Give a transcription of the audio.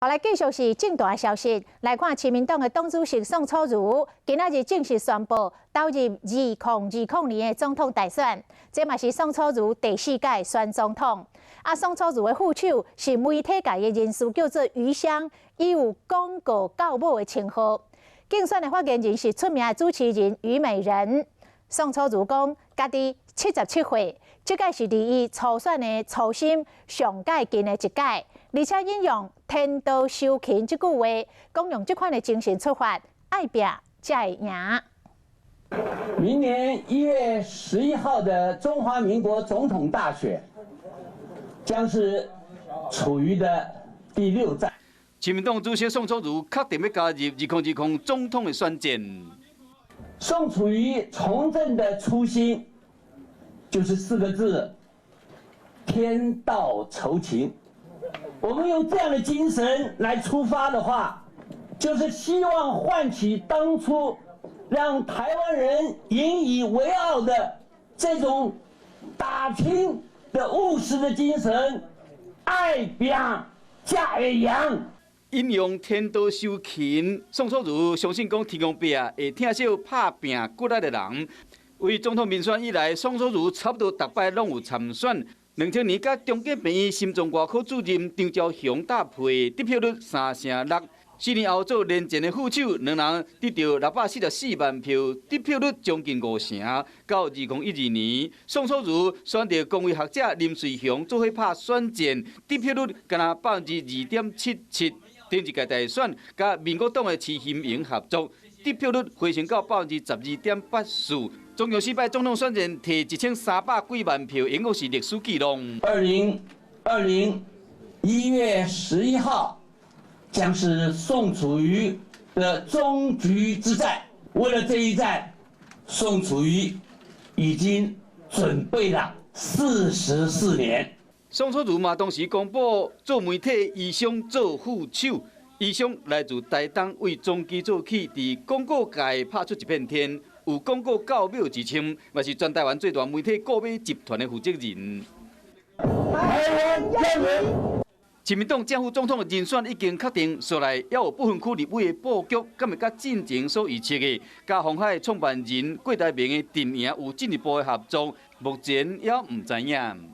好，來繼續是政壇消息，來看親民黨的黨主席宋楚瑜，今仔日正式宣布投入2020年的總統大選，這嘛是宋楚瑜第四屆選總統。啊，宋楚瑜的副手是媒體界的人士，叫做余湘，伊有廣告教母的稱號。競選的發言人是出名的主持人虞美人。宋楚瑜講，家己77歲，這屆是離伊初選的初心上蓋近的一屆。而且引用“天道酬勤”這句話，講用這款的精神出發，愛拚才會贏。明年1月11號的中華民國總統大選，將是楚瑜的第六戰。親民黨主席宋楚瑜確定欲加入2020總統的選戰。宋楚瑜從政的初心，就是四個字：天道酬勤。我們用這樣的精神來出發的話，就是希望喚起當初讓台灣人引以為傲的這種打拼的務實的精神，愛拚才會贏。引用天道酬勤，宋楚瑜相信講天公伯啊會疼惜拍拚骨力的人。為總統民選以來，宋楚瑜差不多逐擺攏有參選。2000年佮中正病院心臟外科主任張昭雄搭配，得票率3成6。4年後做連戰的副手，兩人得著644萬票，得票率將近5成。到2012年，宋楚瑜選著公衛學者林瑞雄做伙拍選戰，得票率干焦2.77%。頂一屆大選，佮民國黨的徐欣瑩合作，得票率回升到12.84%。總共四擺總統選戰提1300幾萬票，應該是歷史紀錄。2020 1月11號，將是宋楚瑜的終局之戰。為了這一戰，宋楚瑜已經準備了44年。宋楚瑜嘛，當時公布做媒體余湘做副手，余湘來自台東，為中基做起，佇廣告界拍出一片天，有廣告教母之稱，嘛是全台灣最大媒體國美集團的負責人。台灣加油！親民黨正副總統的人選已經確定，紲來猶有不分區立委的布局，敢會佮進前所預測的，佮鴻海創辦人郭台銘的陣營有進一步的合作，目前猶毋知影。